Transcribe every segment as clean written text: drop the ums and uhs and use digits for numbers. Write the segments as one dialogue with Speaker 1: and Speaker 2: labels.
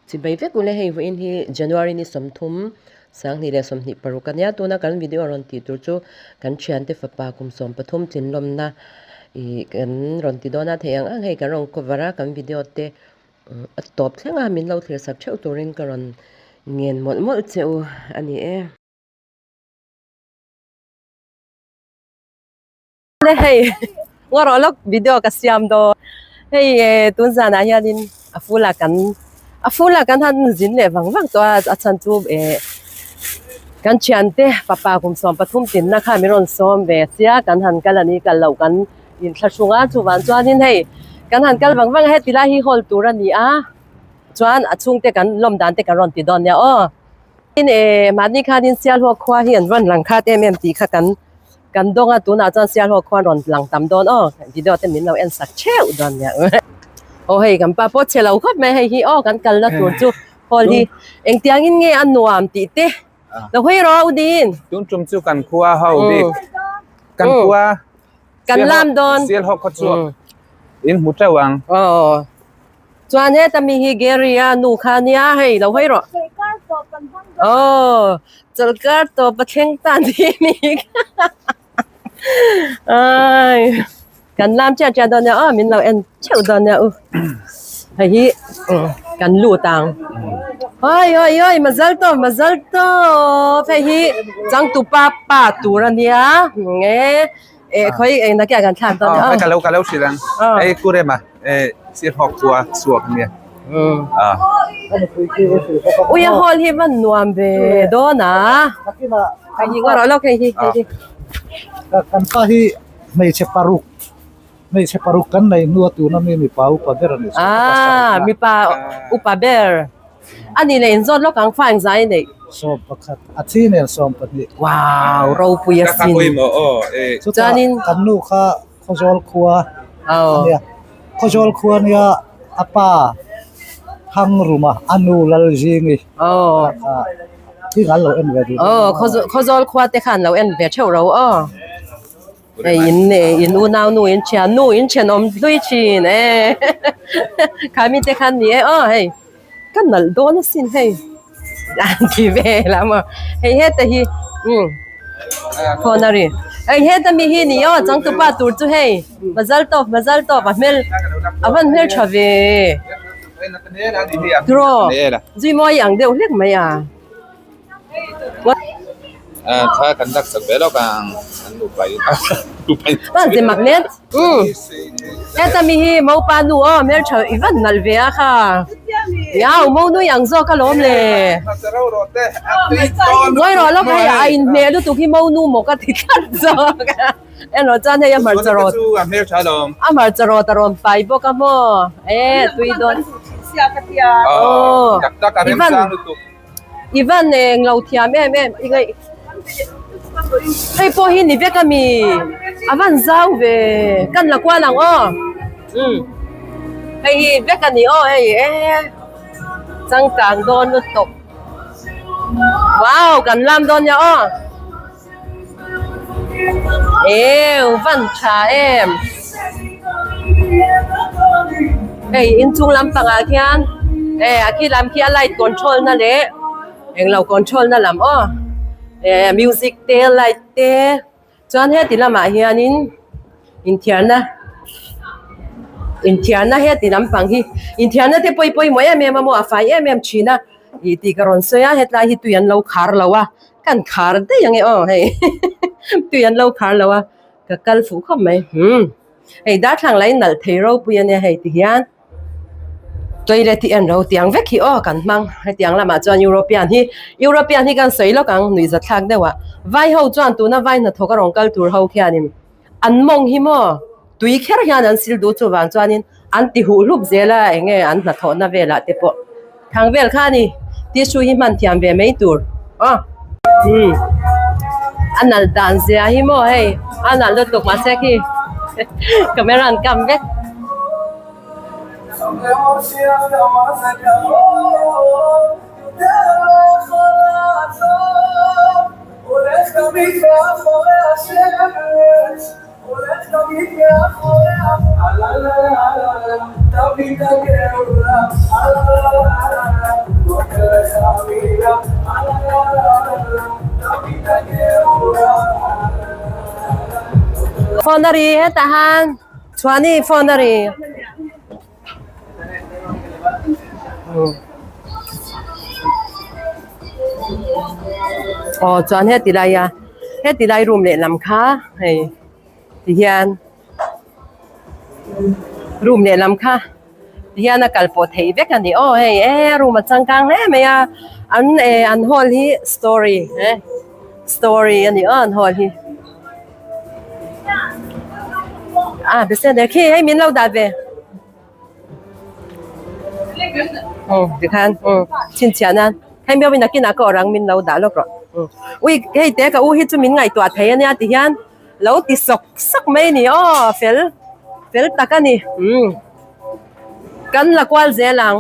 Speaker 1: Chibai vek ule hei vawiin hi January ni 30 2026 ania tuna kan video rawn tih tur chu kan thiante fapa kum 13 tlinlawmna ih kan rawn ti dawn a theih ang ang hei kan rawn cover a kan video te a tawp thleng a min lo thlir sak theuh turin ka rawn ngen mawlh mawlh che u a ni e. Le hei ngaw rawh lawk video ka siam dawn hei eh tun zanah hianin a full ah kan a full ah kan han zin leh vang vang tawh a a chhan chu eh kan thiante fapa kum 13 tinna kha min rawn sawm ve sia kan han kal a ni kal loh kan inthlahrung a chuvang chuanin hei kan han kal vang vang a heti lai hi hall tur a ni a chuan a chhungte kan lawm dan te kan rawn ti dawn nia aw tin eh mahni khanin Sialhawk khua hi an rawn lang khat em em tih kha kan Kan dawng a tunah chuan Sialhawk khuan rawn lang tam dawn aw video te min lo en sak theuh dawn nia aw hei kan pa pawh chhe lo khawp mai hei hi aw kan kalna tur chu hall hi engtiangin nge a nuam tih te lo hawi rawh u din
Speaker 2: Tun tum chu kan khua ho bik kan khua
Speaker 1: kan lam dawn
Speaker 2: Sialhawk khaw chu in hmu teuh ang
Speaker 1: aw Chuan heta mi hi Gary a nu kha nia hei lo hawi rawh. Aw chawlhkar tawp a thleng ta ni mi ai kan lam chiah chiah dawn nia aw min lo en theuh dawn nia u hei hi kan lut ang oi oi oi mazal tawp mazal tawp hei hi changtupa pa tur a nia nge eh khawi engna ke kan thlak dawn
Speaker 2: nia aw ka lo hrilh ang hei kurema eh Sialhawk khua chhuak ania ah
Speaker 1: ui a hall hi van nuam ve dawn a hei hi ngaw rawh lawk hei hi hei hi
Speaker 3: kan pa hi hmeichhe paruk hmeichhe paruk kan nei hnua tuna mi mipa upa ber ani
Speaker 1: ah mipa upa ber ani leh inzawt lawk ang fa engzai nei
Speaker 3: 11 a thi nen 12
Speaker 1: wow ropui a sin
Speaker 3: chuanin kan nu kha Khawzawl khua ania Khawzawl khua nia a pa Thangruma a nu Lalzingi khi an lo en ve duh
Speaker 1: aw Khawzawl khua te khan lo en ve theuh ro aw hei in in unau nu in thian nu in thenawm hlui thin e khami te khan ni e aw hei ka nalh dawn asin hei an ti vel a maw hei heta hi umm phone a ri hei heta mi hi ni aw changtupa tur chu hei mazal tawp mazal tawp a hmel a van hmel tha ve draw zui mawi ang deuh hlek mai a.
Speaker 2: Thla kan lak sak ve lawk ang an nupa in
Speaker 1: Chuan che mak nen umm heta mi hi mopa nu aw hmeltha i van nalh ve a kha iau mo nui ang zawk alawm le ngawi rawh lawk hei a inhmeh lutuk hi mo nu maw ka ti tlat zawk a erawh chuan hei a hmarcha rawt a hmarcha rawt a rawn pai bawk a maw e tui dawn aw i van. I van eng lo thiam em em i ngaih hei pawh hi ni vek a mi a van zau ve kan la kual ang aw umm hei hi vek a ni aw hei e changkang dawn lutuk wow kan lam dawn nia aw eww van tha em hei inchung lampangah khian eh a khi lam khi a light control na leh englo control na lam aw eh music te light te chuan heti lamah hianin inthiarna inthiarna heti lampang hi inthiarna te pawh hi pawimawh em em a maw a fai em em thin a ih tih ka rawn sawi a hetlai hi tui an lo khar lo a. Kan khar daih ang e aw hei tui an lo khar lo a ka kal fuh khawp mai umm hei darthlang lai nalh thei ropui ania hei ti hian toilet hi en ro tiang vek hi aw kan hmang hetiang lamah chuan European hi European hi kan sawi lawk ang nuihza thlak deuh ah vai ho chuan tuna vai hnathawk a rawn kal tur ho khianin an mawng hi maw tui kher hian an sil duh chuvang chuanin an ti huh hlup zel a eng nge an hnathawhna velah te pawh thang vel kha a ni tissue hi hman thiam ve mai tur aw umm a nalh dan zia hi maw hei a nalh lutuk mahse khi camera an kam vek. Phone a ri hetah han Chhuani phone a ri. Aw chuan heti lai a heti lai room lehlam kha hei ti hian room lehlam kha ti hian a kal pawh theih vek a ni aw hei e room a changkang hle mai a an eh an hall hi story eh story a ni aw an hall hi a bese der khi hei min lo dah ve umm tikhan umm chhinchhiah nan hei miau in nakinah ka awrh ang min lo dah lawk rawh umm ui hei te ka u hi chu min ngaihtuah thei ania ti hian lo ti sawk sawk mai a ni aw fel fel tak a ni umm kan la kual zel ang.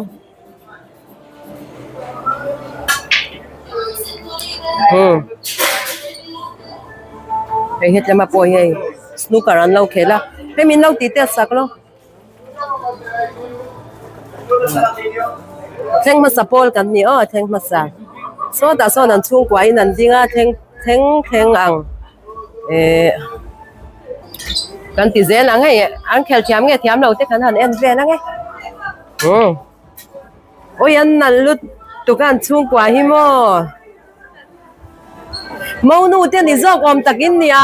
Speaker 1: Hei hetlema pawh hi hei snooker an lo khel a hei min lo tih test sak lo thleng hmasa pawl kan ni aw thleng hmasa sawtah sawn an chhungkua in an ding a thleng thleng thleng ang eh kan ti zel ang hei an khel thiam nge thiam lo te kan han en vel ang e. Awi an nalh lutuk a an chhungkua hi maw Monu te ni zawk awm tak in nia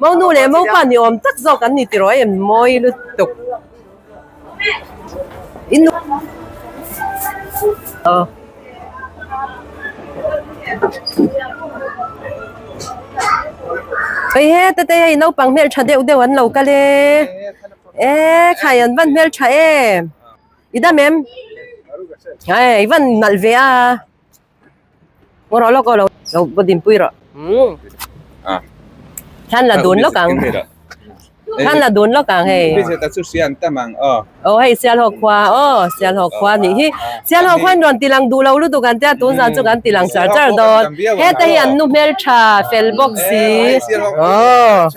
Speaker 1: Monu leh Mopa ni awm tak zawk an ni tiraw em mawi lutuk in aw. Hei heta te hei naupang hmeltha deuh deuh an lo kal e. E khai an van hmel tha em i dam em hei i van nalh ve a ngaw rawh lawk aw lo lo va dinpui rawh umm thlan la dun lawk ang thlan la dun lawk ang hei aw hei Sialhawk khua aw Sialhawk khua nih hi Sialhawk khuan rawn ti lang duh lo lutuk an tia tun zan chu kan ti lang char char dawn heta hi an nu hmeltha fel bawk si aw.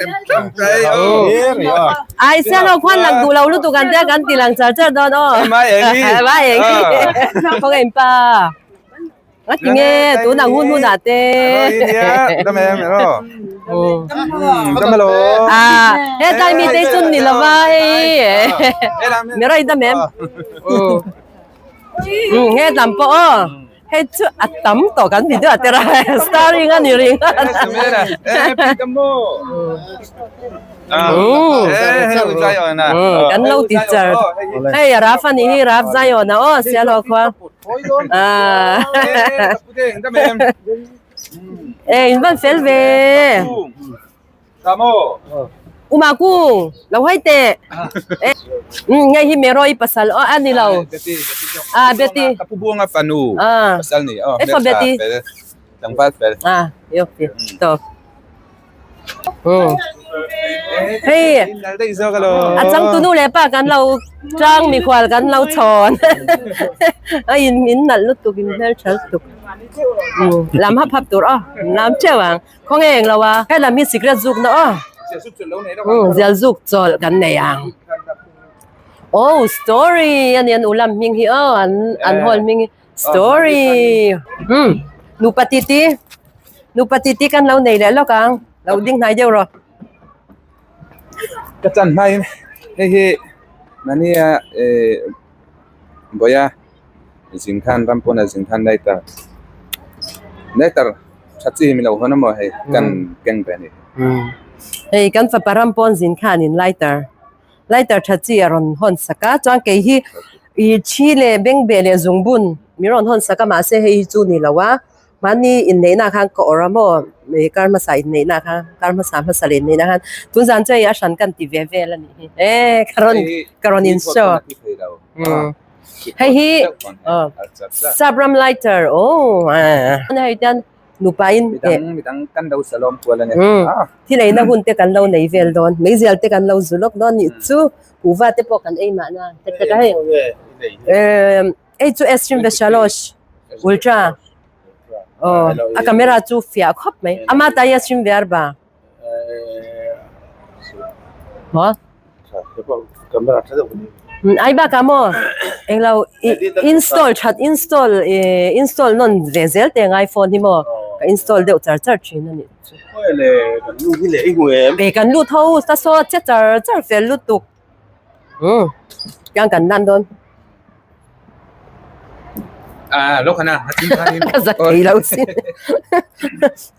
Speaker 1: Ai Sialhawk khuan lang duh lo lutuk an tia kan ti lang char char dawn aw. Mai eng khaw nge in pa a ti nge tun ang hun hun ah te a hetlai mi te chu ni lova hei mera i dam em he lam pawh aw hei chu a tam tawh kan video ah te ra starring a ni ring kan lo ti char hei a raf a nih hi raf Zion a aw Sialhaw khua e in van fel ve Uma kung lo hai teh ngei hi Meroi pasal aw a ni lo a Betty
Speaker 2: Ka pu buanga fanu pasal ni aw
Speaker 1: e fa Betty
Speaker 2: tlangval fel
Speaker 1: a yok ti tawp Hei a changtu nu leh pa kan lo tang mikhual kan lo chhawn a in in nalh lutuk in hmeltha lutuk lam hap hap tur aw lam teuh ang khawnge eng lo a helam hi sikret zuk na aw zial zuk chawlh kan nei ang oh story a ni an ulam hming hi aw an an hall hming hi Story. Hmm. Nupa titi. Nupa titi kan lo nei leh lawk ang. Lo ding hnai deuh rawh.
Speaker 2: Ka chan hmain hei hi mania eh boya zingkhan ram pawna zingkhan lighter lighter tha chi mi lo hawn amaw hei kan keng ve ani.
Speaker 1: Hei kan fapa ram pawn zingkhan in lighter Lighter tha chi a rawn hawn sak a chuan kei hi ih thi leh bengbeh leh zungbun min rawn hawn sak a mahse hei hi chu ni lo a mahni inneihna ah khan ka awrh a maw ih kar hmasa inneihna ah khan kar hmasa hmasa leh inneihna ah khan tun zan chu hei a hran kan ti ve vel a nih hi e ka rawn ka rawn in show hei hi aw sapram lighter aw hei hian Nupa in
Speaker 2: eh midang kan lo salawm kual a ni.
Speaker 1: Thil eina hun te kan lo nei vel dawn. Meizial te kan lo zu lawk dawn nih chu kuhva te pawh kan ei mahna. Tak tak a hei. Hei chu Extreme Veshalosh Ultra. Aw a camera chu fiah khawp mai. Ama ta hi Extreme Verba. Maw? Ai bakah maw englo install that install install nawn ve zel te ngai phone hi maw. ka install deuh char char thin a nih chu. E kan lut ho ta saw che char char fel lutuk umm tiang kan lan dawn. Ka zak thei lo sin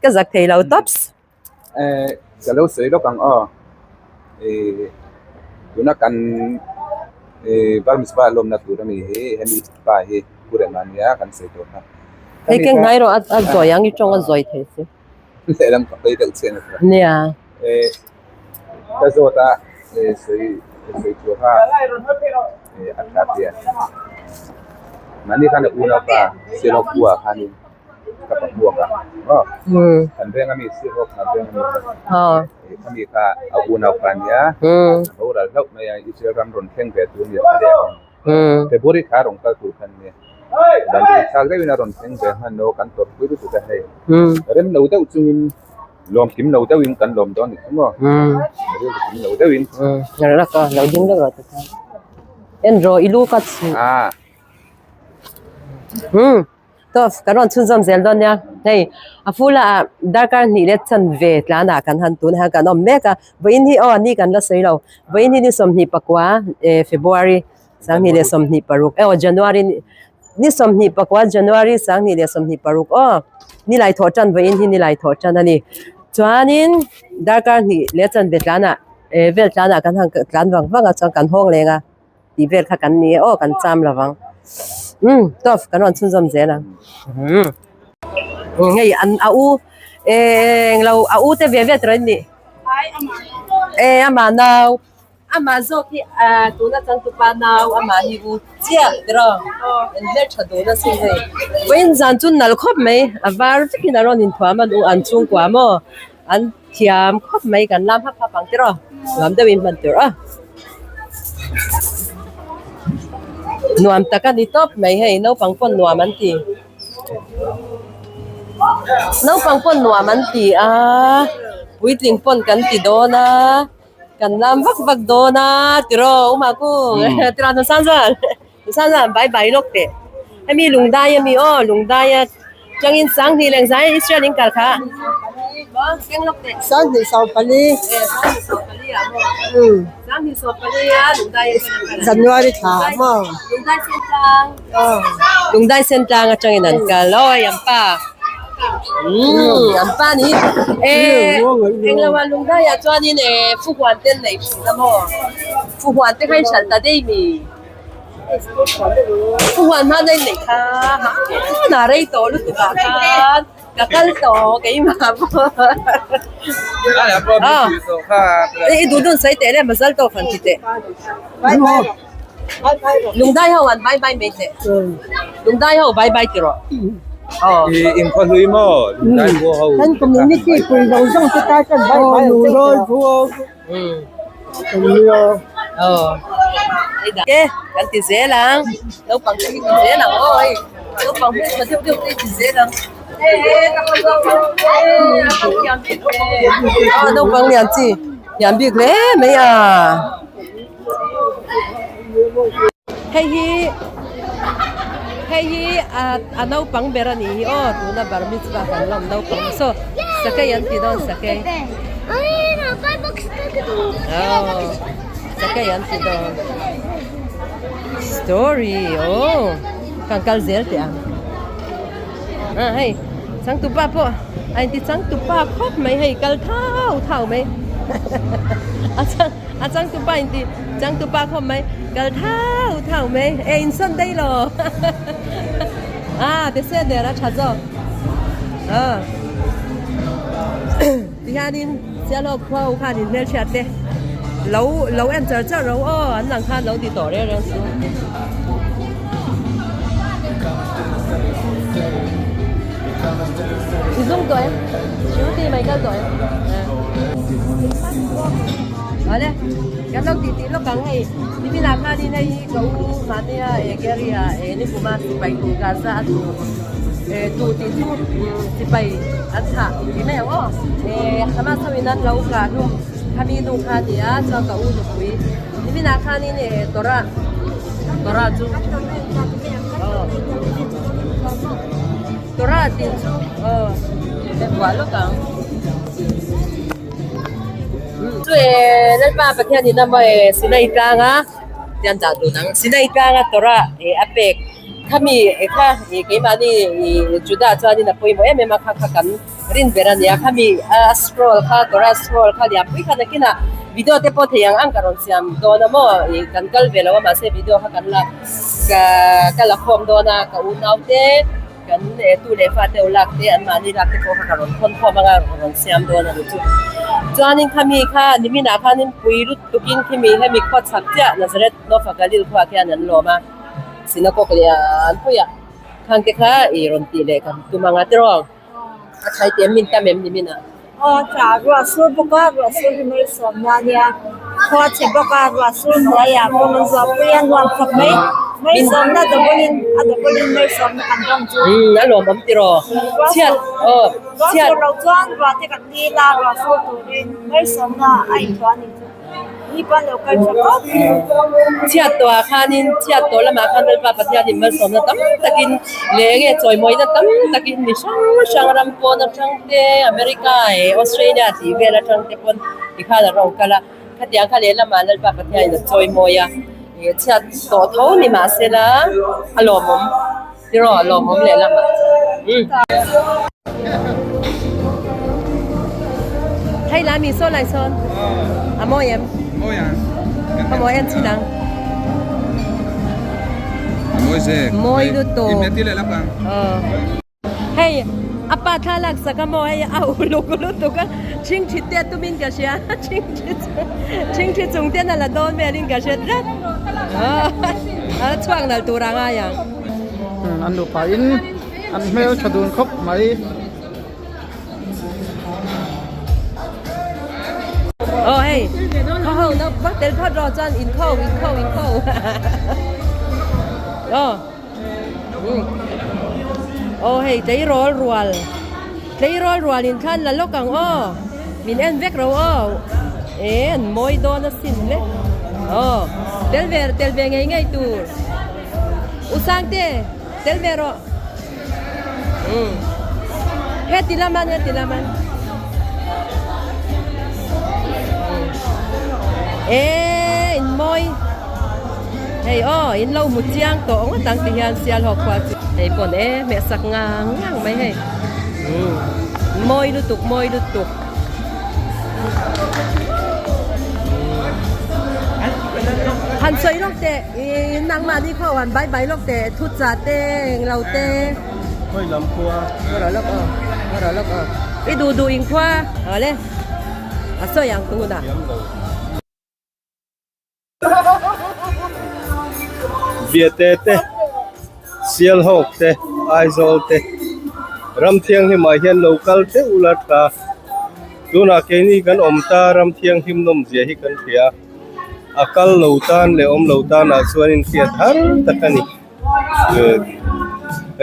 Speaker 1: ka zak thei lo tawps.
Speaker 2: Eh ka lo sawi lawk ang aw eh tuna kan eh bar mitzvah lawmna tur a ni hi hemi pa hi Pu Rema nia kan sawi tawh kha.
Speaker 1: Hei keng hnai rawh a zawi ang i tawng a zawi thei si.
Speaker 2: Lehlam ka hawi deuh chian a tura.
Speaker 1: Nia.
Speaker 2: Eh ka zawt a eh sawi sawi tur kha eh a tha tia. Mahni khan a unaupa Sialhawk khanin. Ka pa hmuak a aw kan veng ami sirhawk kan veng ami kha khami kha a unau kha ania a boral hlauh mai a Israel ram rawn thleng ve tur a ni a leh February thla rawn kal tur kha ania dan tur thlak deuhin a rawn thleng ve hman lo kan tawrh pui lutuk a hei rem lo deuh chungin lawm kim lo deuhin kan lawm dawn a ni chu maw rilru kim lo deuhin
Speaker 1: en rawh i lu ka chhu Tawp, kan rawn chhunzawm zel dawn nia. Hei, a fula ah darkar hnih leh chanve tlanah kan han tun hian kan awm mek a. Vawiin hi aw ni kan la sawi lo. Vawiin hi ni sawmhnih pakua eh February sanghnih leh sawmhnih paruk eh aw January ni sawmhnih pakua January sanghnih leh sawmhnih paruk aw ni lai thawh tan vawiin hi ni lai thawh tan a ni. Chuanin darkar hnih leh chanve tlanah eh vel tlanah kan han tlan vang vang a chuan kan hawng leng a. tih vel kha kan ni e aw kan cham lo vang umm tawp kan rawn chhunzawm zel ang umm hei an a u eng lo a u te ve ve tur an nih e amah nau amah zawk hi ah tuna changtupa nau amah hi u chiah tiraw an hmeltha dun asin hei vawiin zan chu nal khawp mai a var vekin a rawn inthuam a an chhungkua maw an thiam khawp mai kan lam hap hap ang tiraw nuam deuhin hman tur a. Nuam tak a ni tawp mai hei naupang pawn nuam an ti naupang pawn nuam an ti a puitling pawn kan ti dawn a kan lam vak vak dawn a tiraw u Maku tiraw Nusanzan Nusanzan bye bye lawk teh hemi lungdai ami aw lungdaia Tangin Sanghnih leh Zai Israel in kal kha. Keng lawk teh.
Speaker 4: Sanghnih sawmpali.
Speaker 1: Eh, Sanghnih sawmpali ah maw? Sanghnih sawmpali a Lungdai atangin an kal.
Speaker 4: January thla ah maw?
Speaker 1: Lungdai Sentlang. Lungdai Sentlang atangin an kal. Oi, an pa. Umm, an pa ni. Eh, englo ah Lungdai ah chuanin eh Fuhuan te an nei thin a maw? Fuhuan te kha in hralh ta daih mi? Huan hman a inneih kha hah rei tawh lutuk ah khan ka kal tawh keimah pawh i duh dun sawi teh le mazal tawk han ti teh lungdai ho an bye bye mai teh lungdai ho bye bye ti rawh aw
Speaker 2: inkhawhlui maw lungdai ho ho
Speaker 4: kan community pui zawng zawng te tan chuan bye bye an sawi teh.
Speaker 1: Ke kan ti zel ang naupang te hi ti zel ang aw hei naupang hmel tha deuh deuh te hi ti zel ang aw naupang lian chi thiam bik hle mai a hei hi hei hi a naupang ber a nih hi aw tuna bar mitzvah kan lawm naupang saw sakei an ti dawn sakei aw sakei an ti dawn story aw kan kal zel teh ang a hei changtupa pawh a inti changtupa khawp mai hei kal thau thau mai a chang A changtupa in ti changtupa khawp mai kal thau thau mai e in sawn daih lo a ti se der a tha zawk a tihianin Sialhawk khua ho khan in hmelhriat te lo lo en char char ro aw an lang khan lo ti tawh reng reng su. I zung tawh em? Shruti mai kal tawh em? Awle, kan lo tih tih lawk ang hei. Niminah khanin hei hi ka u Mania e Gary a e Nikuma sipai tu Gaza a tu e tu tih chu sipai an thah tih mai ang aw. E Hamas ho in an lo kah hlum khami nu kha a ni a chuan ka u nupui niminah khanin e Torah Torah chu aw Torah tih chu aw. Buah lawk ang. Chu e Lalpa Pathian in a maw e Sinai tlanga tian dah dun ang. Sinai tlanga Torah e a pek khami e kha e keimahni ih Juda chuanin a pawimawh em em a kha kha kan rin ber a nia khami a scroll kha Torah scroll kha lianpui kha nakinah video te pawh thei ang ang ka rawn siam dawn a maw ih kan kal ve lo a mahse video kha kan la ka ka la khawm dawn a ka unau te kan eh tu leh fa te u lak te an mahni lak te pawh kha ka rawn thawn khawm anga rawn siam dawn a ni chu chuanin khami kha niminah khanin pui lut tukin khimi hemi khaw chhak chiah Nazareth North a Galil khuaah khian an lawm a synagogue leh an puiah khang te kha ih rawn tih leh kan tum anga tiraw. A thlai te min tam em ni min a?
Speaker 4: Aw tha ruah sur bawk a, ruah sur hi malsawmna a nia. Khua chhe bawk a, ruah sur hnuaiah kawng an zuah pui a, nuam khawp mai. Malsawmna double in a double in malsawmna kan dawng chu.
Speaker 1: Umm a lawmawm tiraw? Chhiat aw
Speaker 4: Ruah sur loh chuan ruah te kan dil a, ruah sur turin malsawmna a inthuah a ni chu.
Speaker 1: Chhiat tawhah khanin chhiat tawh lamah khan Lalpa Pathianin malsawmna tam takin leh eng nge chawimawina tam takin mi hrang hrang ram pawn atang te America eh Australia tih vel atang te pawn tikhan a rawn kal a khatiang kha lehlamah Lalpa Pathianin a chawimawi a ih chhiat tawh tho ni mahsela a lawmawm tiraw a lawmawm lehlamah umm. Hei lai mi saw lai sawn a mawi em?
Speaker 2: Mawi a.
Speaker 1: A mawi en chin ang.
Speaker 2: A mawi ze.
Speaker 1: Mawi lutuk.
Speaker 2: I hmet i leh lak ang.
Speaker 1: Hei a pa thla lak sak a maw hei a uluk lutuk a chhing thit te tumin ka hria chhing thit chhing thit chung ten a la dawn velin ka hre tlat a chhuak nalh tur a ngai ang.
Speaker 5: An luh pahin An hmel tha dun khawp mai.
Speaker 1: Aw hei khaw ho na vak tel phawt rawh chuan in kho in kho in kho aw aw hei tleirawl rual tleirawl rual in thlan la lawk ang aw min en vek ro aw e an mawi dawn asin le aw tel ve tel ve ngei ngei tur u Sangte. Tel ve rawh. Umm. Heti laman heti laman. Eee in mawi. Hei aw in lo hmu chiang tawh ngawt ang ti hian sial hawk khua chu. Hei pawn e hmeh sak ngang ngang mai hei. Umm. Mawi lutuk mawi lutuk. Han sawi lawk teh i nangmahni khaw han bai bai lawk teh thu chah te englo te.
Speaker 5: Khawi lam khua.
Speaker 1: Ngaw rawh lawk aw ngaw rawh lawk aw i duh duh in khua awle a sawi ang tunah.
Speaker 5: Biate te Sialhawk te Aizawl te ram thianghlim ah hian lo kal deuh ula tha tunah keini kan awm ta ram thianghlim nawm zia hi kan hria a kal lo tan leh awm lo tan ah chuan in hriat har tak a ni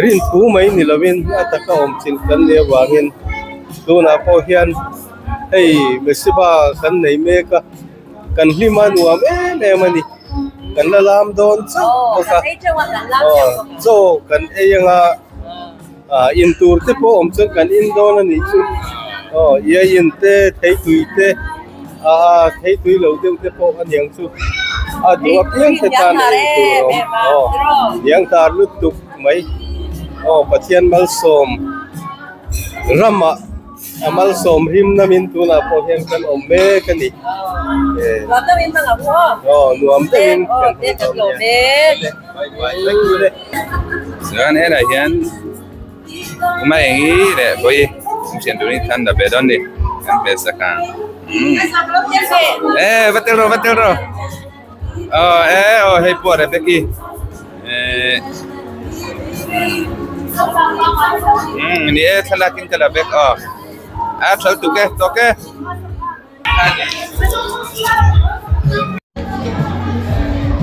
Speaker 5: rin thu mai ni lovin a taka awm chin kan nih avangin tunah pawh hian hei mesiba kan nei mek a. Kan hlim a nuam em em a ni. Kan la lam dawn chauh bawk a. Aw chaw kan ei anga ah in tur te pawh awm chuan kan in dawn a nih chu. Aw iai in te theitui te ah theitui lo deuh te pawh a niang chu. A duh apiang te tan ei tur a awm. Aw liang tar lutuk mai. Aw Pathian malsawm ramah. A malsawm hlim namin tunah pawh hian kan awm mek a ni.
Speaker 1: Nuam deuhin hmang ang u aw.
Speaker 5: Aw nuam deuhin kan hmang dawn nia.
Speaker 2: Bye bye thank you le. Chuan helai hian kuma eng hi leh vawi thian turin khan la ve dawn ni kan hmel sak ang. E va tel rawh va tel rawh. Aw e aw hei pawh Rebecca-i eh umm ni e thlalak in ka la vek aw a thal tuk e tawk e.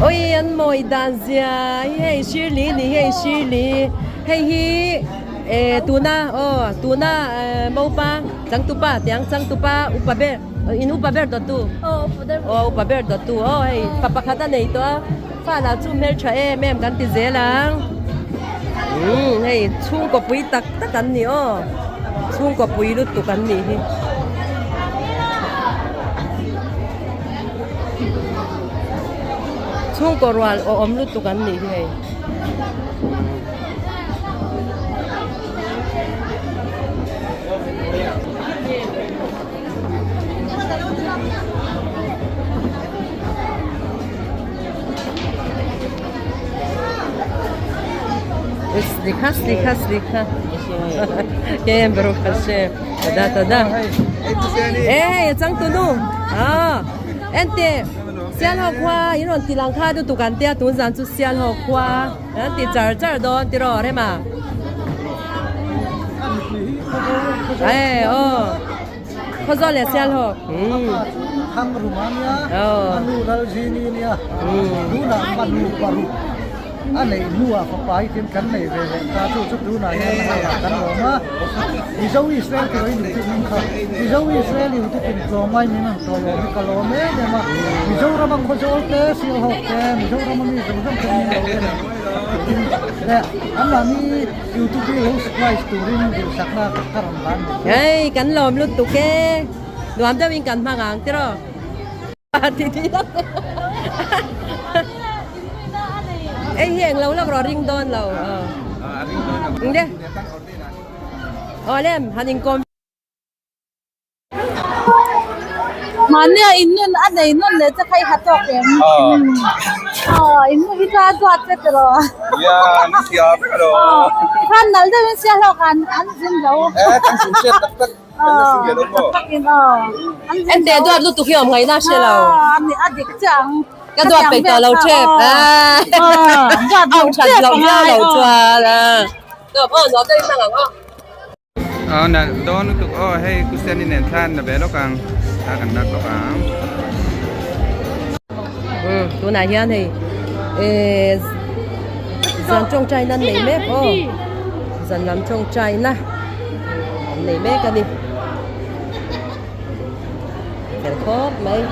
Speaker 1: Oi an mawi dan zia hi hei Shirley ni hei Shirley hei hi eh tuna aw tuna eh mopa changtupa tiang changtupa upa ber. In upa ber dawttu? Aw upa ber dawttu aw hei pa pakhat a nei tawh a fa lah chu hmeltha em em kan ti zel ang umm hei chhungkaw pui tak tak an ni aw. Chhungkaw pui lutuk an nih hi. Chhungkaw rual awhawm lutuk an nih hi hei. סליחה, סליחה, סליחה. כן, ברוך השם. תודה, תודה. היי, יצאנו. אה, אין תה. 先好看，因为地人卡都独干爹，突然就先好看，咱伫这儿这儿多，对咯，对嘛？哎哦，可早来先好，嗯。哦。嗯。
Speaker 3: A neih hnuah fapa hi tin kan nei ve leh ta chu chu tunah hian hei ah kan lawm a Mizo Israel tih in duh min kha Mizo Israel in duh in tlawm ai min an tawh lawm hi ka lawm em em a Mizorama khawzawl te Sialhawk te Mizorama mi zawng zawng te min lo en tin leh an mahni YouTube hi lo subscribe turin duhsakna ka rawn lan ni.
Speaker 1: Hei kan lawm lutuk e nuam deuhin kan hmang ang tiraw. Ei hi englo lawk rawh ring dawn lo eng aw lem han inkawm.
Speaker 4: Mahnia in nun a nei nun leh che kha i ha tawk em? Aw in nu hi chuan a duat che tiraw?
Speaker 2: Nia ni sia vek alo.
Speaker 4: Khan nal deuhin sia hlawk an an zin lo.
Speaker 2: Eh kan zin hriat tak tak.
Speaker 1: Ente duat lutuk hi awm ngaihna hre lo. Ka duat peih tawh lo tep. Au that loh viau lo chuan.
Speaker 2: Aw na dawn lutuk aw hei Kusiani nen thlan na ve lawk ang thla kan lak lawk ang.
Speaker 1: Umm tunah hian hei eh zan tawngtai na an nei mek aw zan lam tawngtai na an nei mek a ni fel khawp mai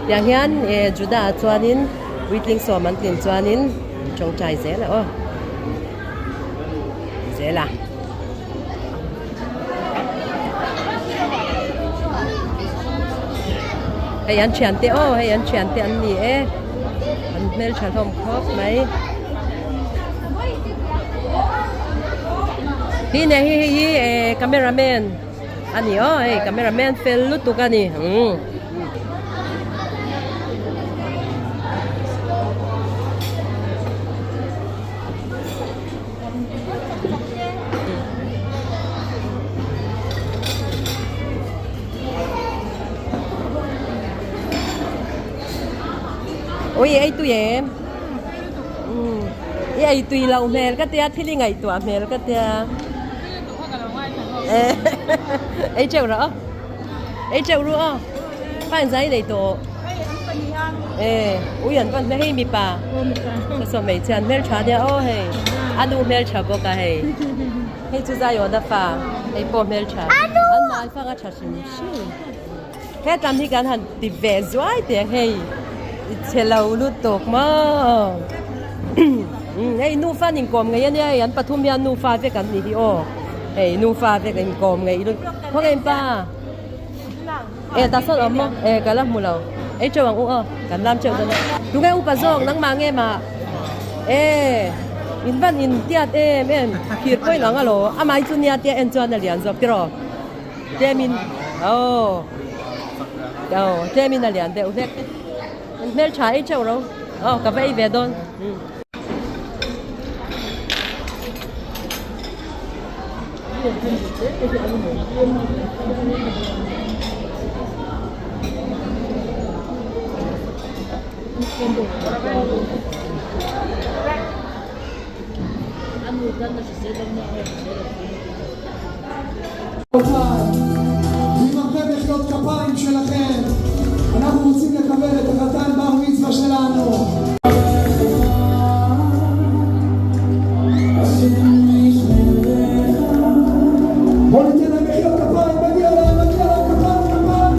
Speaker 1: tiang hian eh Juda ah chuanin puitling sawm an tlin chuanin an tawngtai zel a aw zel a. Hei an thian te aw hei an thian te an ni e an hmeltha hlawm khawp mai hi ne hi hei hi eh camera man a ni aw hei camera man fel lutuk a ni umm. Ui ei tui em i ei tui loh hmel ka tia thil i ngaihtuah hmel ka tia ei teuh rawh aw ei teuh ru aw fa in zai nei tawh e ui an pan hmel hei mipa ka saw hmeichhia an hmeltha ania aw hei a nu hmeltha bawk a hei hei chu zaiawna fa hei pawh hmeltha an mahni fang a tha hrim hrim hetlam hi kan han ti ve zuai teh ang hei i chhe lo lutuk maw hei nufa an inkawm ngei ania hei an pathum hian nufa vek an ni hi aw hei nufa vek an inkawm ngei lutuk khawnge in pa. E ta sawn awm maw e ka la hmu lo ei teuh ang u aw kan lam teuh dawn a tunge upa zawk nangmah nge mah e in van in tiat em em phir pawhin ang alo amah hi chu nia tia en chuan a lian zawk tiraw tlemin aw aw tlemin a lian deuh hlek in hmeltha ei teuh ro aw ka va ei ve dawn.
Speaker 6: ועם הרבה מחיאות כפיים שלכם אנחנו רוצים לקבל את החתן בר מצווה שלנו. בואו ניתן להם מחיאות כפיים, מגיע להם, מגיע להם כפיים, כפיים.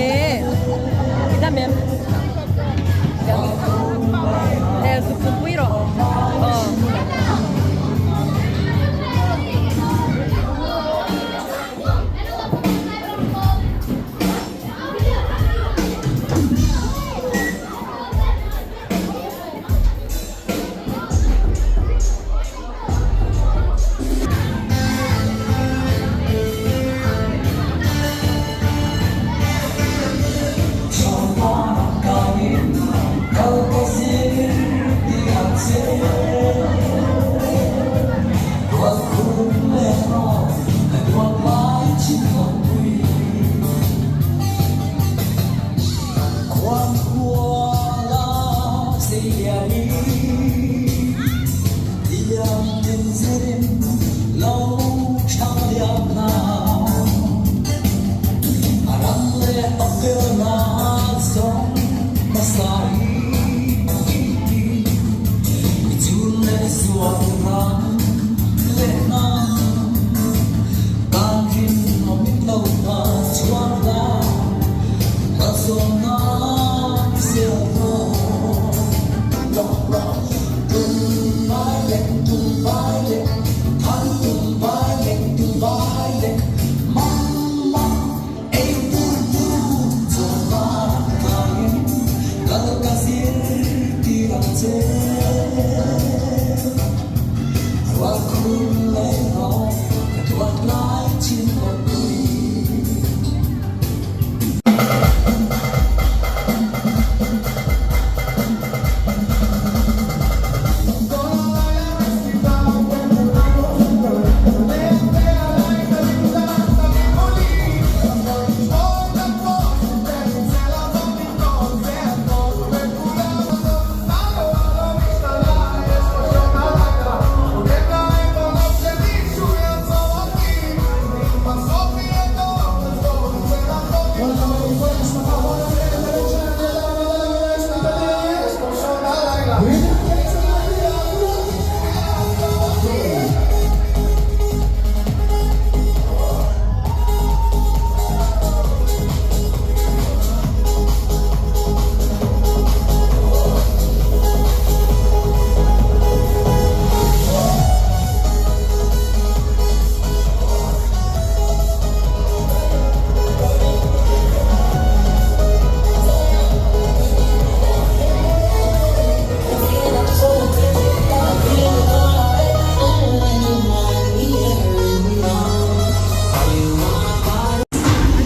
Speaker 1: E i dam em? E zuk zuk pui rawh. Aw.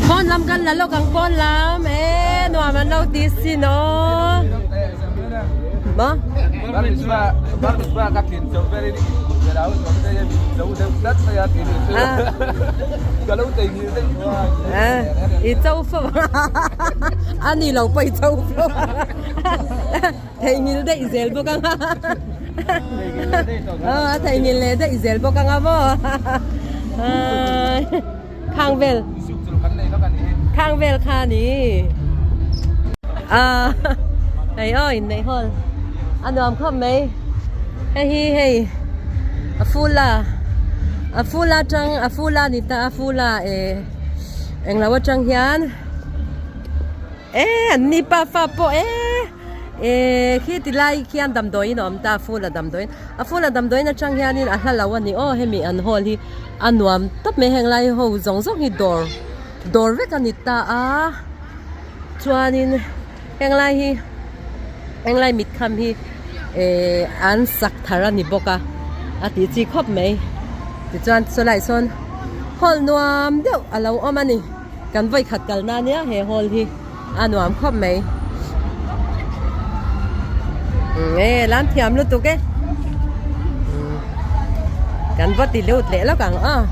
Speaker 1: Pawn lam kan la lawk ang pawn lam e nuam an lo ti sin aw maw. I cho fo a ni lo pawh i cho fo theihnghilh daih zel bawk ang a a theihnghilh leh daih zel bawk ang a maw khang vel khang vel kha a ni ah hei aw inneih hall a nuam khawp mai hei hi hei a full a a full atang a full a ni ta a full a eh englo atang hian e an ni pa fa pawh e eh khi ti lai khian damdawiin a awm ta a full a damdawiin a full a damdawiin atang hianin a hla lo a ni aw hemi an hall hi a nuam tawp mai heng lai ho zawng zawng hi dawr dawr vek a ni ta a chuanin heng lai hi heng lai mit kham hi eh an sak thar a ni bawk a a tih chi khawp mai tichuan sawlai sawn hall nuam deuh a lo awm a ni kan vawikhat kalna ania he hall hi a nuam khawp mai e lam thiam lutuk e kan va ti lut leh lawk ang aw.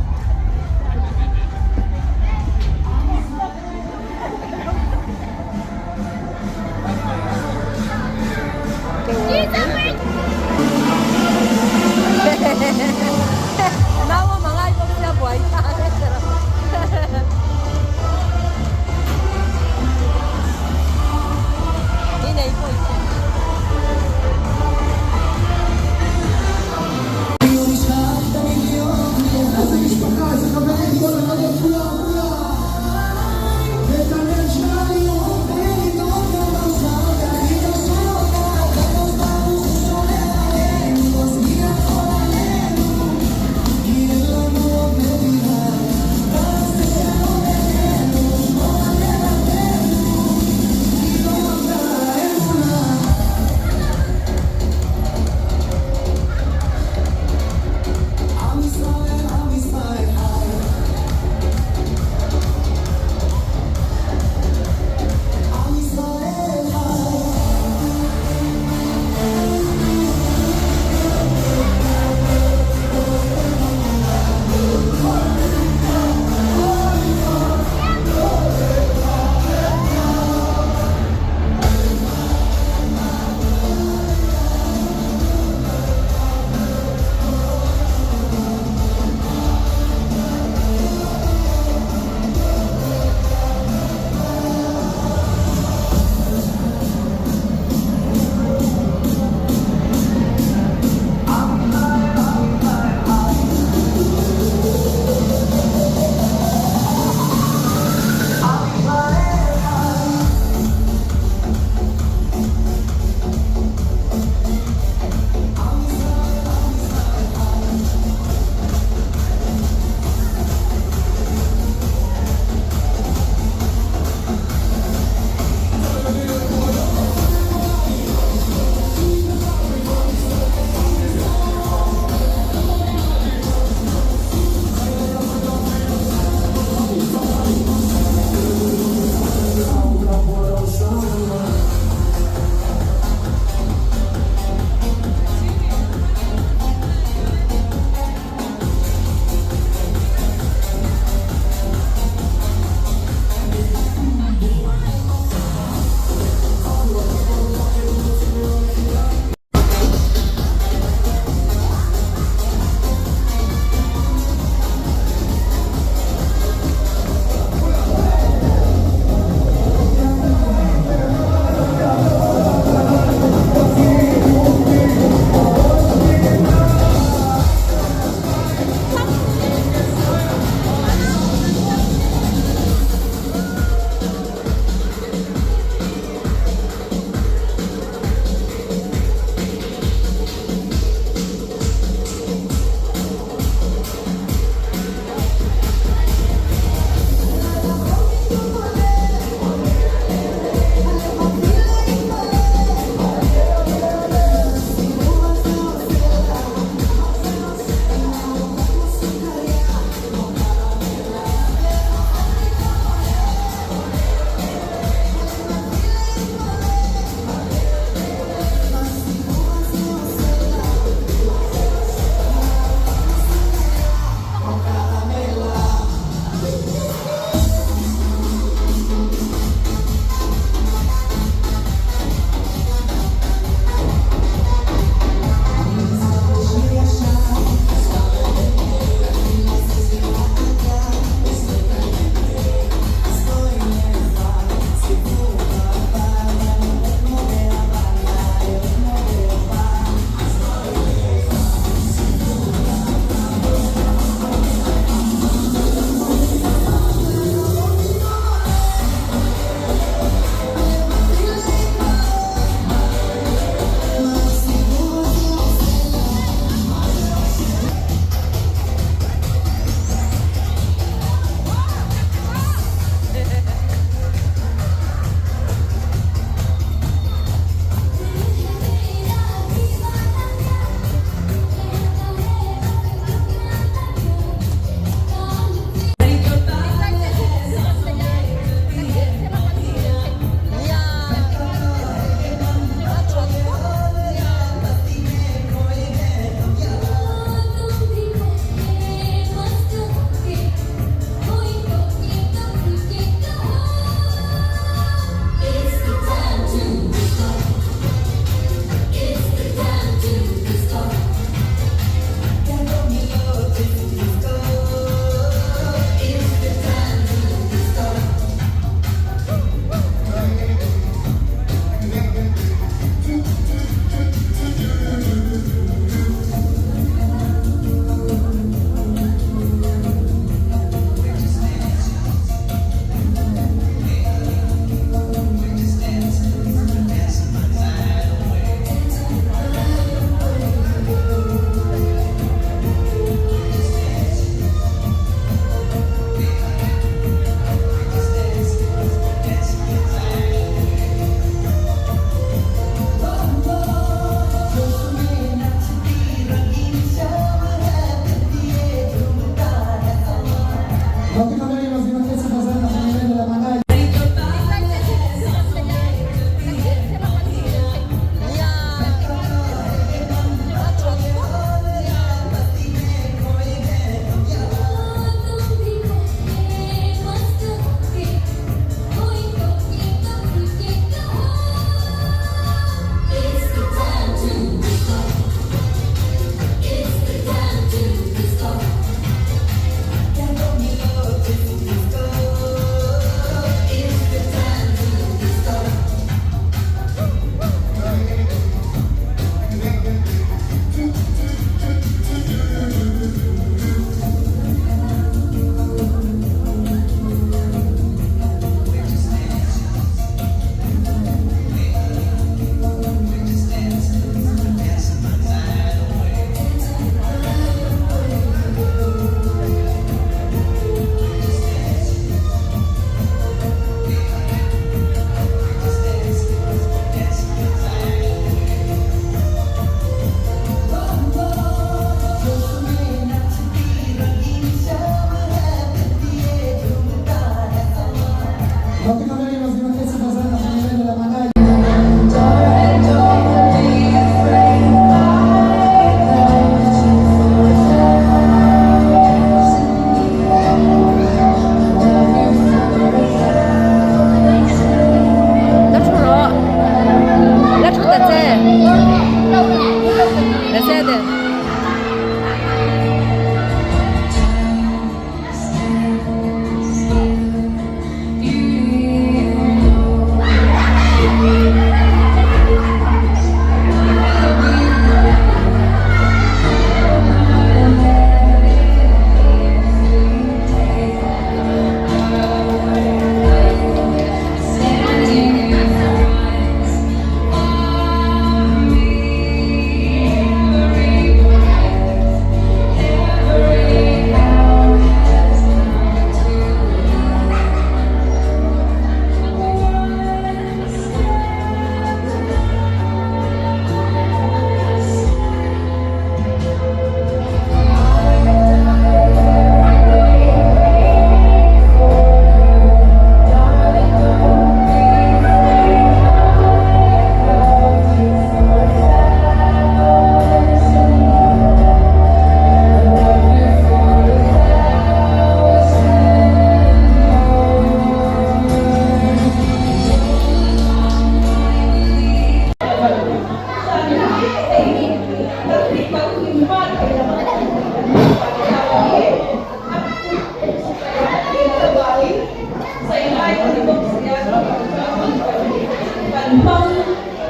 Speaker 7: hmang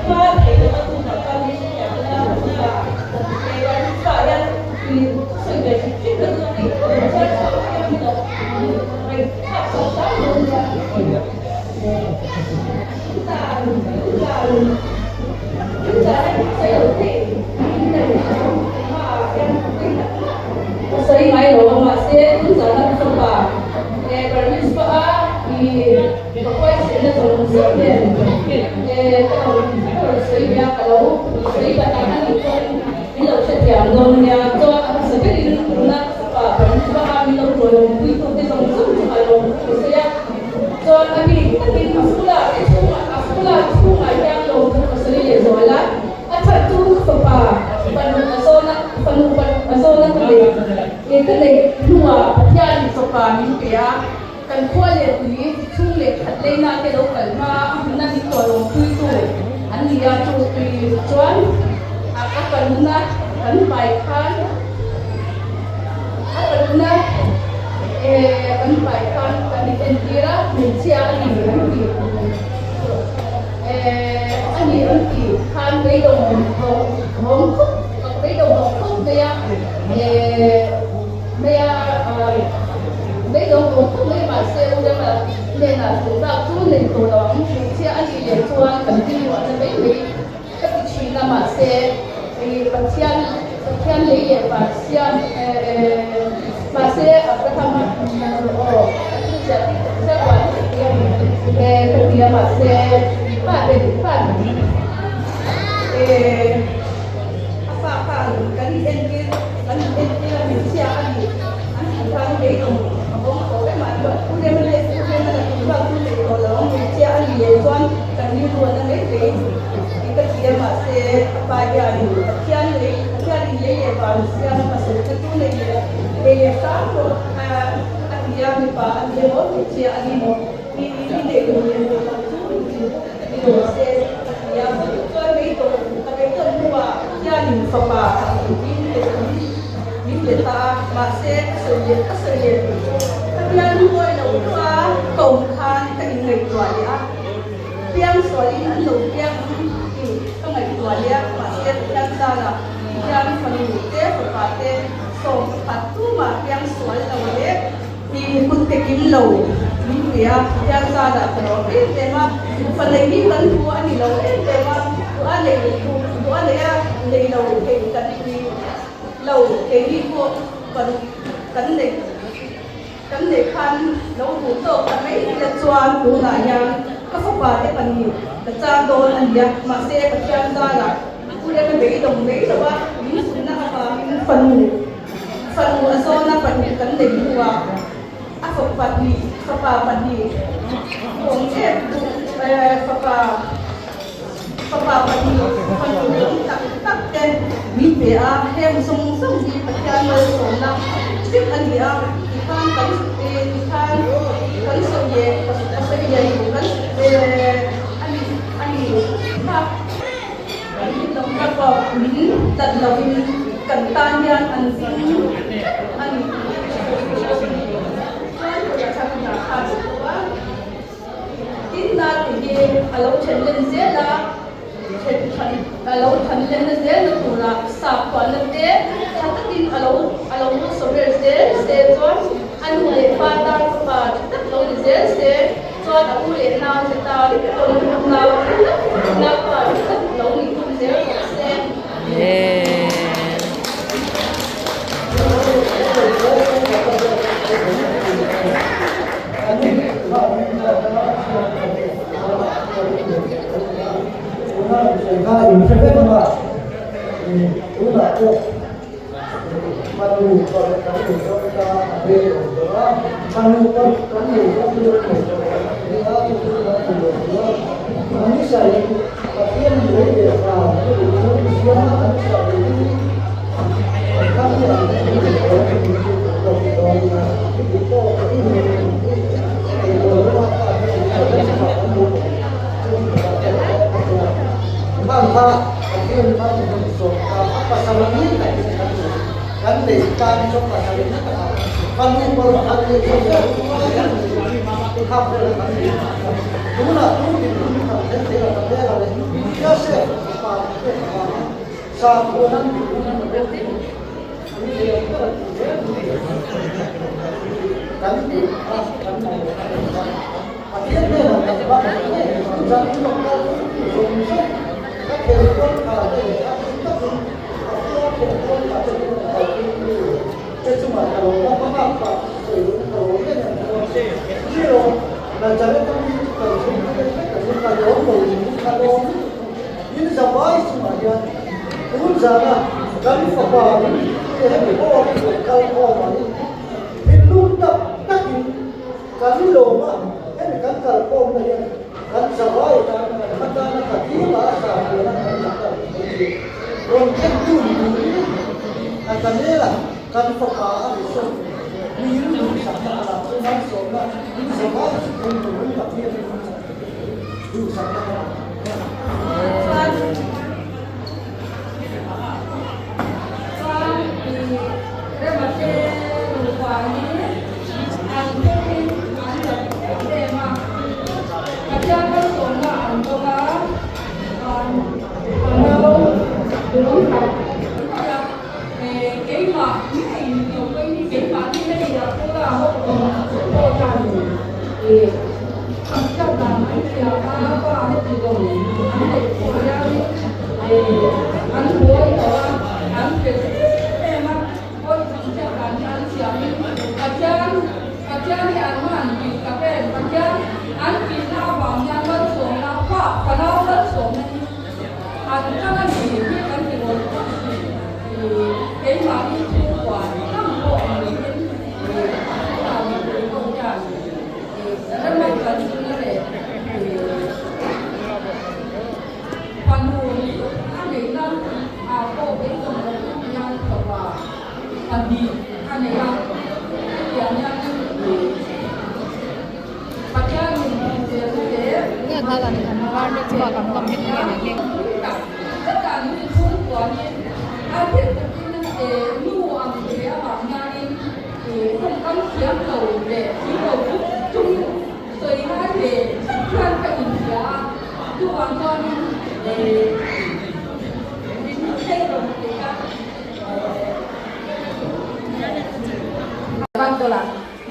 Speaker 7: hma thei lo a tunah chuan min hrethiam ila ka pa hian thusawi ve hrim hrim ka duh a ni. Chhiar chhuak hian min lo ngaihthlak sak hram dawn nia. Ka sawi ngai lo a, mahse tun zana ka fapa bar mitzvah a i ka huaisenna zawng zawng nen ka lo ka rawn sawi ve a, ka lo sawi bat ang a nih pawhin min lo hrethiam dawn nia. Chuan a hmasa berin tuna ka fapa bar mitzvah a min lo rualawmpui tute zawng zawng chu ka lo sawi a. Chuan a bik takin a fula te chhungah a fula chhungah hian lawmthu ka sawi leh zual a, a that chu ka fapa paruk a zawn a, fanu paruk a zawn a ka nei e ka neih hnuah Pathianin fapa min pe a, kan khua leh tui chhung leh khat leina te lo kal hma a hmuna min tualawmpuitu an ni a, chu tui chuan a parukna kan pai khan A parukna kan pai khan kan inentir a, hmeichhia a ni an ti a ni an ti khan beidawng hawng khawp beidawng hawng khawp mai a mai a beidawng hawng khawp mai mahse u rema hnenah duh bak chu nei tawh lo ang hmeichhia a nih leh chuan kan rilruahna mai mai Ka ti thin a, mahse Pathian Pathian lei leh van siam mahse Abraham a aw ka thil ziah tih tak chiah ruah ka ti a ni ka ti a, mahse pa te pa a fa khan kan in entir kan in entir a hmeichhia a ni an tih khan beidawng a bawng tawh em a, u rema leh u rema la tih bak chu nei tawh lo ang hmeichhia a ni leh chuan kan rilru a na mai mai. Tih ka ti a, mahse a pa hian Pathian lei Pathian in lei leh van siam a pasal te chu nei leh nei leh hram rawh a ti a, mipa a ni emaw hmeichhia a ni maw i i neih duh leh duh loh chu ni rawh se a ti a, chuan beidawng a beidawn hnuah Pathianin fapa min pe min pe ta a, mahse ka sawi leh ka sawi leh duh chu Pathian lungawi loh deuha ka awm khan ka inngaihtuah leh a. Piang sualin an lo piang ang tih ka ngaihtuah leh a, mahse Pathian zarah hian fanu te fapa te 11 tumah piang sual lo leh i kut te kim lo min pe a, Pathian zarah ka lawm em em a, fa nei hi kan thu a ni lo em em a, duh a nei duh a nei a nei lo thei kan ni lo, keini pawh kan nei. Kan neih khan lo duh tawk ta mai ila chuan tunah hian ka fapa te pahnih ka chang dawn a nia. Mahse Pathian zarah u Rema beidawng mai lo a, min sunna avangin fanu fanu a zawna pahnih kan nei hnuah a fapa pahnih fapa pahnih awm em fapa fapa pahnih fanu awm tak tak te min pe a, heng zawng zawng hi Pathian malsawmna vek a ni a, tikhan kan tikhan kan sawi leh ka sawi leh duh kan a ni a ni kha kan rinawmna pawh min tat lovin kan tan hian an ding a ni chuan tha kha chu a. Tin na tih hi a lo then len zel a, then than a lo than lenna zelna tura sakhuana te tha takin a lo a lo sawrel zel se chuan a nu leh pa tan fapa tha tak lo ni zel se chuan a u leh nau te tan pawn nau tha tak naupa tha tak lo ni thung zel rawh se.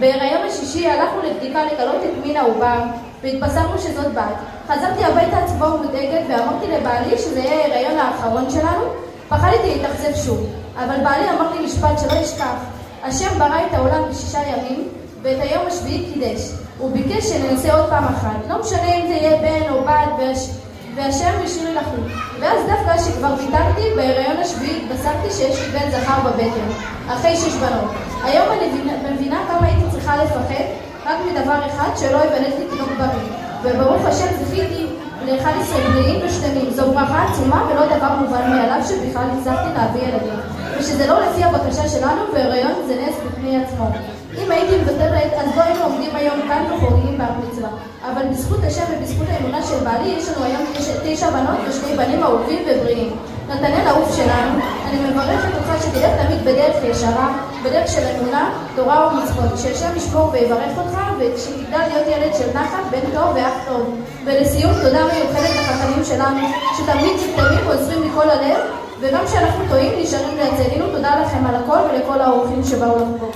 Speaker 8: בהיריון השישי הלכנו לבדיקה לגלות את מין העובר והתבשרנו שזאת בת. חזרתי הביתה עצובה ומודאגת ואמרתי לבעלי שזה יהיה ההיריון האחרון שלנו. פחדתי להתאכזב שוב, אבל בעלי אמר לי משפט שלא אשכח. השם ברא את העולם בשישה ימים ואת היום השביעי קידש. הוא ביקש שננסה עוד פעם אחת. לא משנה אם זה יהיה בן או בת, והשם השאיר לחלוט. ואז דווקא שכבר ויתרתי, בהיריון השביעי התבשרתי שיש לי בן זכר בבטן, אחרי 6 בנות. היום אני מבינה כמה הייתי צריכה לפחד רק מדבר אחד, שלא ייוולד לי תינוק בריא. וברוך השם זכיתי ל-11 בריאים ושלמים. זו ברכה עצומה ולא דבר מובן מאליו שבכלל הצלחתי להביא ילדים. ושזה לא לפי הבקשה שלנו, והיריון זה נס בפני עצמו. אם הייתי מוותרת, אז לא היינו עומדים היום כאן וחוגגים בר מצווה. אבל בזכות השם ובזכות האמונה של בעלי, יש לנו היום 9 בנות ו2 בנים אהובים ובריאים. נתנאל אהוב שלנו, אני מברכת אותך שתלך תמיד בדרך ישרה, בדרך של אמונה, תורה ומצוות, שהשם ישמור ויברך אותך, ושתגדל להיות ילד של נחת, בן טוב ואח טוב. ולסיום, תודה מיוחדת לחכמים שלנו, שתמיד תמיד עוזרים מכל הלב, וגם כשאנחנו טועים נשארים לצאלינו. תודה לכם על הכל ולכל האורחים שבאו לחגוג.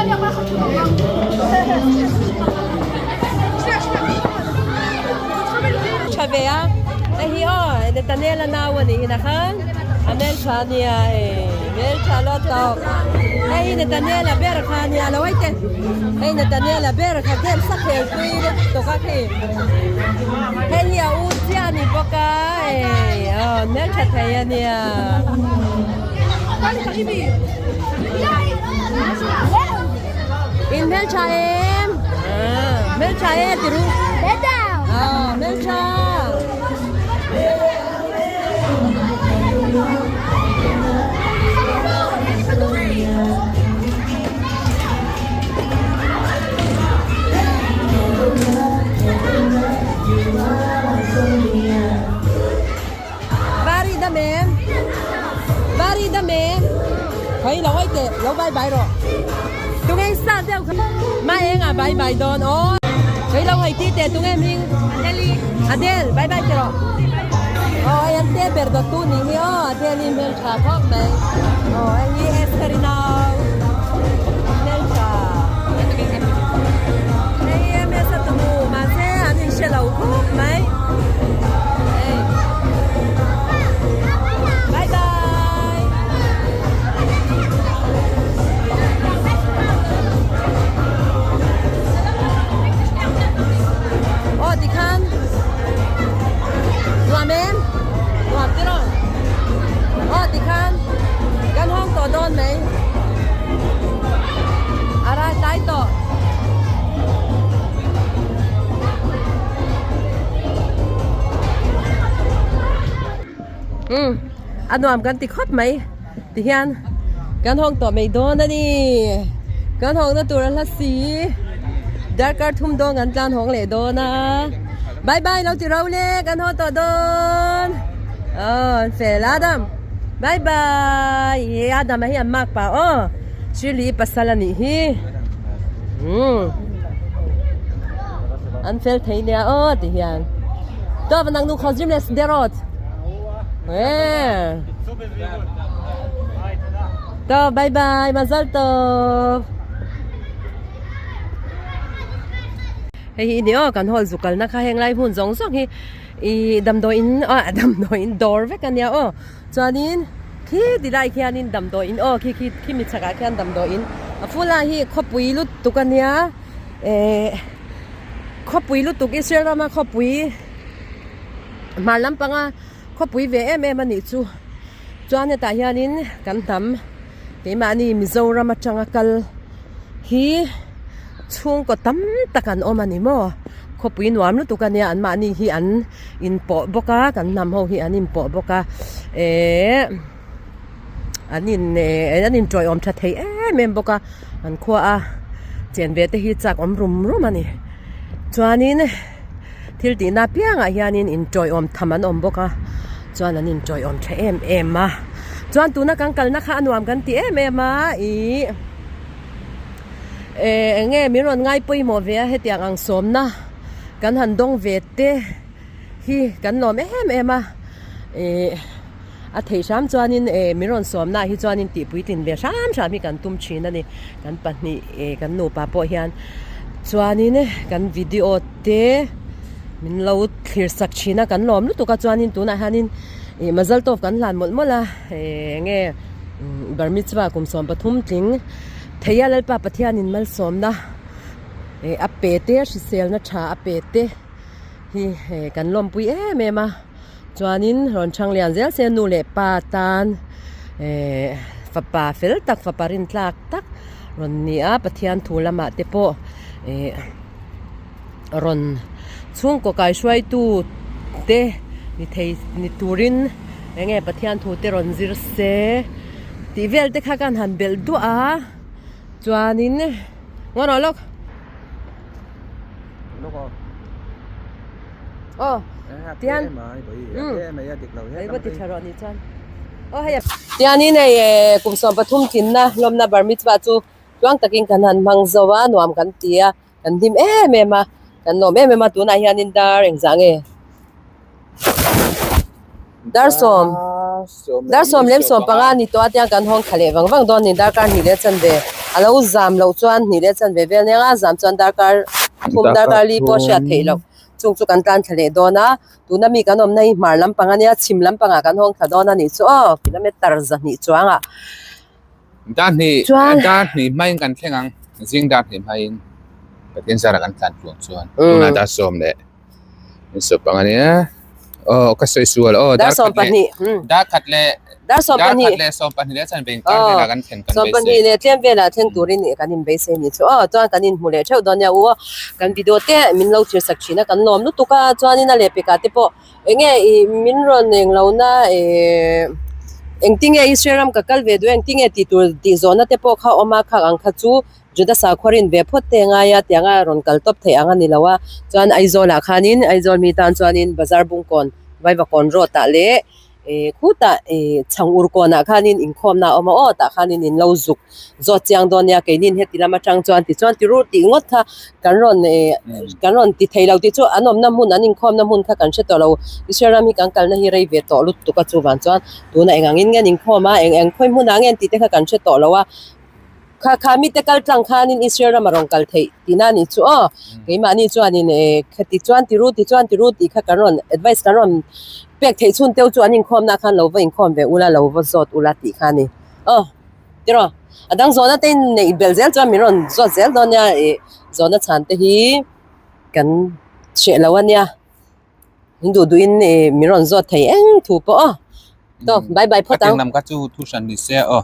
Speaker 1: Tha ve a, hei hi aw Nathaniel a nau a nih hi nakhan a hmeltha a nia e hmeltha lo tawp hei hi Nathaniel a ber kha a nia lo haite hei Nathaniel a ber kha game sak hel pui tawk a khi hei hi a u chiah a ni bawk a e aw hmeltha thei a nia. In hmeltha em? Hmeltha e ti ru. Hmeltha. Bari dam em? Bari dam em? Hei lo ai teh, lo bye bye rawh. Tunge sa deuh kha. Ma eng ah bye bye dawn aw. Hei lo hei ti teh tunge hming? Adeli. Adel, bye bye ti rawh. Aw hei an te ber dawt tu nih hi aw Adeli hmeltha khawp mai. Aw hei hi Esther i nau hmeltha. Hei hi MS a tunu mahse an inhre lo khawp mai. Hei. Bye bye. Aw tikhan nuam em? Nuam tiraw? Aw tikhan kan hawng tawh dawn mai. A ral tlai tawh. Umm a nuam kan ti khawp mai tihian kan hawng tawh mai dawn a ni kan hawngna tur a hla si darkar thum dawn kan tlan hawng leh dawn a bye bye lo ti ro le kan haw tawh dawn aw an fel Adam bye bye he Adam a hi an mark pah aw Shirley pasal a nih hi umm an fel thei nia aw ti hian tawp nang nu khawzrim leh Sderot eh tawp bye bye mazal tawp hei hi ni aw kan hall zu kalna kha heng lai hmun zawng zawng hi ih damdawiin ah damdawiin dawr vek a nia aw. Chuanin khi ti lai khianin damdawiin aw khi khi khimi chhakah khian damdawiin a full a hi khawpui lutuk a nia ehh khawpui lutuk Israel rama khawpui hmar lampanga khawpui ve em em a nih chu chuan hetah hianin kan hnam keimahni Mizoram atanga kal hi chhungkaw tam tak an awm a ni maw khawpui nuam lutuk a nia anmahni hi an. inpawh bawk a kan hnam ho hi an inpawh bawk a ehh an in ehh an inṭawiawm ṭha thei em em bawk a an khua a chen ve te hi chak awm rum rum a ni chuanin thil tihna apiangah hianin inṭawiawm tham an awm bawk a chuan an inṭawiawm ṭha em em a chuan tuna kan kalna kha a nuam kan ti em em a ihh ehh eng nge min rawn ngai pawimawh ve a hetiang ang sawmna. Kan han dawng ve te hi kan lawm em em a ih a theih hram chuanin eh min rawn sawm naah hi chuanin tih puitlin ve hram hram hi kan tum thin a ni kan pahnih eh kan nupa pawh hian chuanin kan video te min lo thlir sak thin a kan lawm lutuk a chuanin tunah hianin ih mazal tawp kan hlan mawlh mawlh a eh eng nge bar mitzvah kum 13 tling thei a Lalpa Pathianin malsawmna. Eh a pe te a hriselna tha a pe te hi eh kan lawmpui em em a chuanin rawn chhang lian zel se nu leh pa tan eh fapa fel tak fapa rintlak tak rawn ni a Pathian thu lamah te pawh eh rawn chhungkaw kaihruaitu te ni thei ni turin eng nge Pathian thu te rawn zir se tih vel te kha kan han belh duah a chuanin. Ngon rawh lawk. Aw. Tian. Hei va ti tha rawh ni chuan. Aw hei. Tianin hei kum 13 thinna hlawmna bar mitzvah chu tluang takin kan han hmang zo a nuam kan ti a kan hlim em em a kan lawm em em a tunah hianin dar engzah nge. Dar sawm dar sawm lem sawm panga ni tawh a tiang kan hawng thla leh vang vang dawn a ni darkar hnih leh a chanve. A lo zam loh chuan hnih leh chanve vel nia a zam chuan darkar thum darkar li pawh a hriat theih loh. Chung chu kan tlan thla leh dawn a, tuna mi kan awmna hi hmar lampang a nia, chhim lampangah kan hawng thla dawn a nih chu aw, kilometer zahnih chuangah.
Speaker 2: Dar hnih
Speaker 1: Chuan
Speaker 2: dar hnih hmain kan thleng ang, zing dar hnih hmain Pathian zara kan tlan tluang chuan tunah dar sawm leh sawm panga nia aw ka sawi sual aw
Speaker 1: dar sawm pahnih
Speaker 2: dar khat leh
Speaker 1: dar sawm pahnih
Speaker 2: dar khat leh sawm pahnih leh chuan beng kar velah kan thlen kan
Speaker 1: sawm pahnih leh tlem velah thleng turin kan inbeisei ni chu aw chuan kan inhmu leh theuh dawn nia u aw kan video te min lo thlir sak thin a kan lawm lutuk a chuanin a lehpekah te pawh eng nge ih min rawn eng lo na eh engtinge Israel ram ka kal ve duh engtinge tih tur tih zawhna te pawh kha a awm a khak ang kha chu Juda sakhua rin ve phawt te ngai a tiang a rawn kal tawp theih ang a ni lo a chuan Aizawl ah khanin Aizawl mi tan chuanin bazar bungkawn Vaivakawn road ah leh eh khutah eh chhang ur kawn ah khanin inkhawmna a awm a aw tah khanin in lo zuk zawt chiang dawn nia keinin heti lam atang chuan tichuan ti rur tih ngawt kha kan rawn eh kan rawn ti thei lo tih chu an awmna hmun an inkhawmna hmun kha kan hre tawh lo Israel ram hi kan kalna hi rei ve tawh lutuk a chuvang chuan tunah eng angin nge an inkhawm a eng eng khawi hmunah nge an tih te kha kan hre tawh lo a. Kha kha mite kal tlang khanin Israel rama rawn kal theih tihna a nih chu aw. Keimahni chuanin eh khati chuan ti ru ti chuan ti ru tih kha kan rawn advice kan rawn pek theih chhun teuh chu an inkhawmna khan lo va inkhawm ve ula lo va zawt ula tih kha a ni. Aw tiraw a dang zawhna te neih belh zel chuan min rawn zawt zel dawn nia ih zawhna chhan te hi kan hreh lo a nia. In duh duhin ih min rawn zawt thei eng thu pawh aw. Tawk bye bye phawt ang.
Speaker 2: Ka lam kha chu thu hran ni se aw.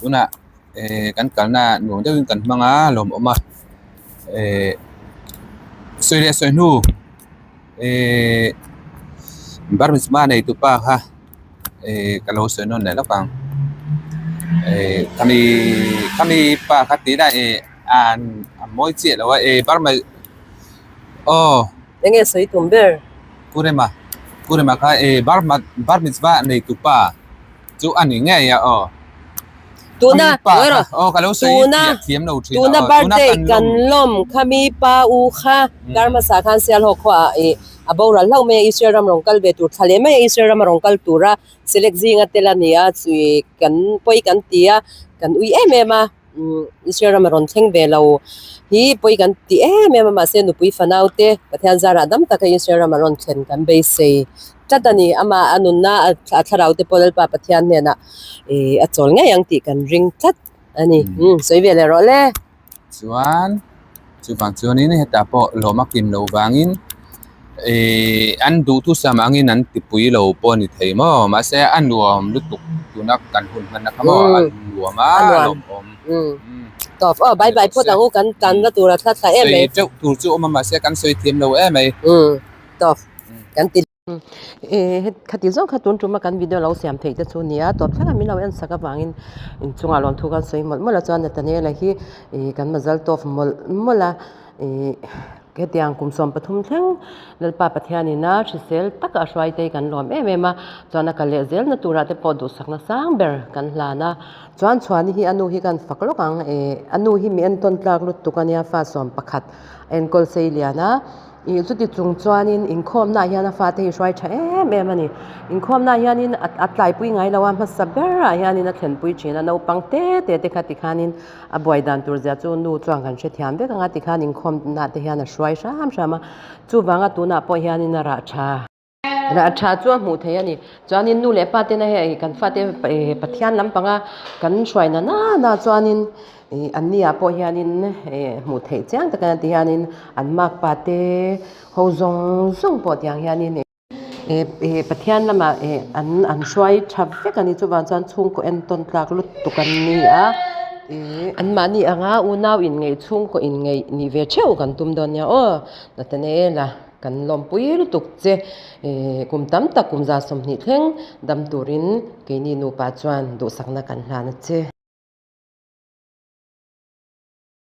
Speaker 2: Tunah eh kan kalna nuam deuhin kan hmang a lawmawm a. Eh sawi leh sawi hnu eh bar mitzvah nei tupa kha eh ka lo sawi nawn leh lawk ang. Eh khami khami pa kha tih lah eh an a mawi chiah lo a eh bar aw.
Speaker 1: Enge sawi tum ber?
Speaker 2: Kurema, Kurema kha e bar bar mitzvah nei tu pa chu a ni ngei a aw.
Speaker 1: Tuna,
Speaker 2: ngawi rawh. Aw ka lo sawi
Speaker 1: Tuna,
Speaker 2: thiam lo thin a
Speaker 1: tuna
Speaker 2: aw.
Speaker 1: birthday kan lawm khami pa u kha kar hmasa khan Sialhawk khuaah i a boral hlauh mai a Israel ram rawn kal ve tur thla leh mai a Israel ram a rawn kal tur a select zinga tel a ni a chui kan pawi kan ti a kan ui em em a. Israel rama rawn thleng ve lo hi pawi kan ti em em a mahse nupui fanau te Pathian zarah dam taka Israel rama rawn thlen kan beisei tlat a ni amah a nunna a thlarau te pawh Lalpa Pathian hnenah ih a chawl ngei ang tih kan ring tlat a ni umm sawi ve leh rawh le.
Speaker 2: Chuan chuvang chuanin hetah pawh lawm a kim loh vangin Ihh an duhthusam angin an tipui lo pawh a ni thei maw mahse a nuam lutuk tuna kan hun hman na kha maw a nuam a lawmawm
Speaker 1: tawp aw bye bye phawt ang u kan tlanna tura thla thla em mai
Speaker 2: sawi teuh tur chu awm a mahse kan sawi thiam lo em mai
Speaker 1: tawp kan ti eh khati zawng kha tun tuma kan video lo siam theih te chu nia tawp thleng a min lo en sak avangin inchungah lawmthu kan sawi mawlh mawlh a chuan Nathaniel-a hi ih kan mazal tawp mawlh mawlh a ih. Hetiang kum 13 thleng Lalpa Pathianin a hrisel taka a hruai te hi kan lawm em em a, chuan a kal leh zelna turah te pawh duhsakna sang ber kan hlan a. Chuan Chhuani hi a nu hi kan fak lawk ang eh a nu hi mi entawn tlak lutuk a nia fa 11 a enkawl sei lian a. Ih chuti chung chuanin inkhawmnaah hian a fate hi hruai tha em em a ni. Inkhawmnaah hianin a tlaipui ngai lo a hmasa berah hianin a thlenpui thin a naupang te te te kha tikhanin A buai dan tur zia chu nu chuan kan hrethiam vek ang a tikhan inkhawmna te hian a hruai hram hram a, chuvanga tunah pawh hianin a rah tha. Rah tha chu a hmuh theih a ni. Chuanin nu leh pa tena hei kan fate Pathian lampanga kan hruai na na na chuanin ih an ni ah pawh hianin eh hmuh theih chiang tak a ti hianin an makpa te ho zawng zawng pawh tiang hianin. Eh Pathian lamah eh an an hruai tha vek a ni chuvang chuan chhungkaw entawn tlak lutuk an ni a ih anmahni anga unau inngeih chhungkaw inngeih nih ve theuh kan tum dawn nia aw Nathanael-a kan lawmpui lutuk che eh kum tam tak kum 20 thleng dam turin keini nupa chuan duhsakna kan hlan a che.